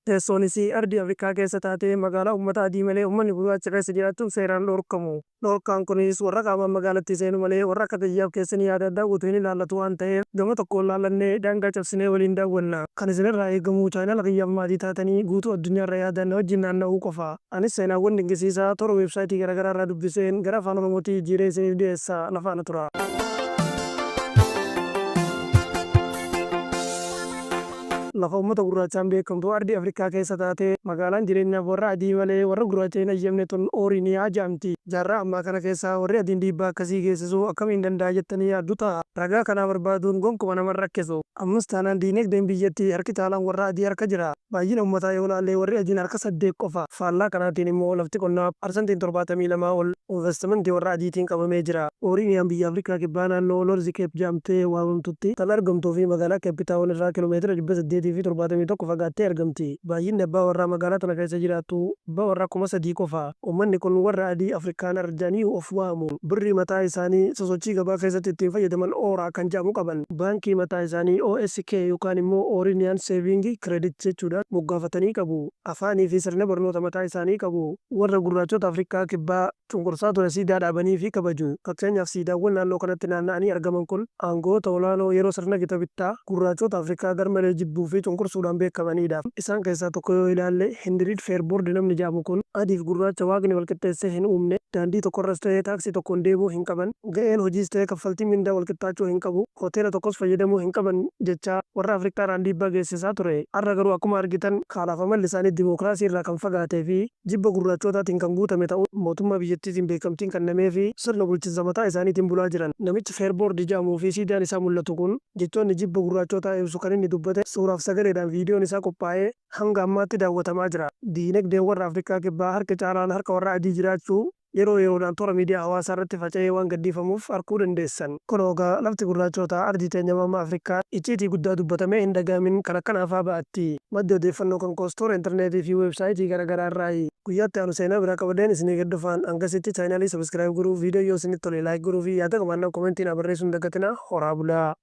Teessoon isii ardii Afrikaa keessa taatee magaalaa ummata adii malee ummanni gurraachi keessa jiraachuun seeraan dhoorkamu. Dhoorkaan kunis warra qaamaan magaalattii seenu malee warra akka kiyyaaf keessanii yaadaan daawwatu hin ilaallatu waan ta'eef gama tokkoon laallannee daangaa cabsinee waliin daawwanna. Kan isinirraa eegamu chaayinaala kiyyaaf maatii taatanii guutuu addunyaarra yaadaan na wajjin naanna'uu qofa. Anis seenaawwan dinqisiisaa toora weebsaayitii garaagaraa irraa dubbiseen gara afaan Oromootti jijjiiree isiniif dhiyeessa. Na faana turaa. Lafa uummata gurraachaan beekamtu ardii Afrikaa keessa taatee magaalaan jireenyaaf warra adii malee warra gurraacha hin ayyamne tun Ooriiniyaa ja'amti. Jaarraa ammaa kana keessa warri adiin dhiibbaa akkasii geessisuu akkamiin danda'a jettanii yaaddu ta'a. Ragaa kanaa barbaaduun gonkuma nama hin rakkisu. Ammas taanaan diinagdeen biyyattii harki caalaan warra adii harka jira. Baay'ina uummataa yoo laalle warri adiin harka 8 qofa. Faallaa kanaatiin immoo lafti qonnaa parsantiin 72 ol investimentii warra adiitiin qabamee jira. Ooriiniyaan biyya Afrikaa Kibbaa naannoo Norzi Keep ja'amtee waamamtutti tan argamtuu fi magaalaa Keeppitaawon irraa kilomeetira 871 fagaattee argamti. Baay'inni abbaa warraa magaalaa tana keessa jiraatu abbaa warraa 3000 qofa. Uummanni kun warra adii Afrikaanar ja'anii of waamu. Birrii mataa isaanii sosochii gabaa keessatti ittiin fayyadaman Ooraa kan ja'amu qaban. Baankii mataa isaanii OSK yookaan immoo Ooriniyan Seeviingi Kireedit jechuudhaan moggaafatanii qabu. Afaanii fi sirna barnoota mataa isaanii qabu. Warra gurraachota Afrikaa Kibbaa cunqursaa ture siidaa dhaabaniifii kabaju. Fakkeenyaaf siidaawwan naannoo kanatti naanna'anii argaman kun aangawoota olaanoo yeroo sirna gita bittaa gurraachoota Afrikaa garmalee jibbuu fi cunqursuudhaan beekamaniidha. Isaan keessaa tokko yoo ilaalle Hindiriid Feerboord namni jedhamu kun adiif gurraacha waaqni walqixxeessee hin uumne, daandii tokkorras ta'ee taaksii tokkoon deemuu hin qaban, ga'een hojiis ta'ee kaffaltiin mindaa walqixxaachuu hin qabu, hoteela tokkos fayyadamuu hin qaban jechaa warra Afrikaarraan dhiibbaa geessisaa ture. Har'a garuu akkuma argitan haalaaf amalli isaanii dimookiraasii irraa kan fagaatee fi jibba gurraachootaatiin kan guutame ta'uun mootummaa biyyattiitiin beekamtiin kannameefii sirna bulchinsa mataa isaaniitiin bulaa jiran. Namichi Feerboord jedhamuu fi siidaan isaa mul'atu kun jechoonni jibba gurraachootaa ibsu kan inni dubbate suuraaf sagaleedhaan viidiyoon isaa qophaa'ee hanga ammaatti daawwatamaa jira. Diinagdeen warra Afrikaa Kibbaa harki caalaan harka warra adii jiraachuu yeroo yeroodhaan toora miidiyaa hawaasaa irratti faca'ee waan gadhiifamuuf arkuu dandeessan. Kunoo gaa lafti gurraachootaa ardii teenya maama Afrikaa icciitii guddaa dubbatamee hin dhaga'amin kan akkanaa faa ba'atti. Maddi odeeffannoo kan koos toora interneetii fi weebsaayitii gara garaa irraayi. Guyyaa itti aanu seenaa biraa qabadheen isinii gad dhufaan hangasitti chaayinaalii subscribe godhuu, video yoo isinitti tole like godhuu fi yaada qabaannaan komentii naa barreessuu hin dagatinaa. Horaa bulaa.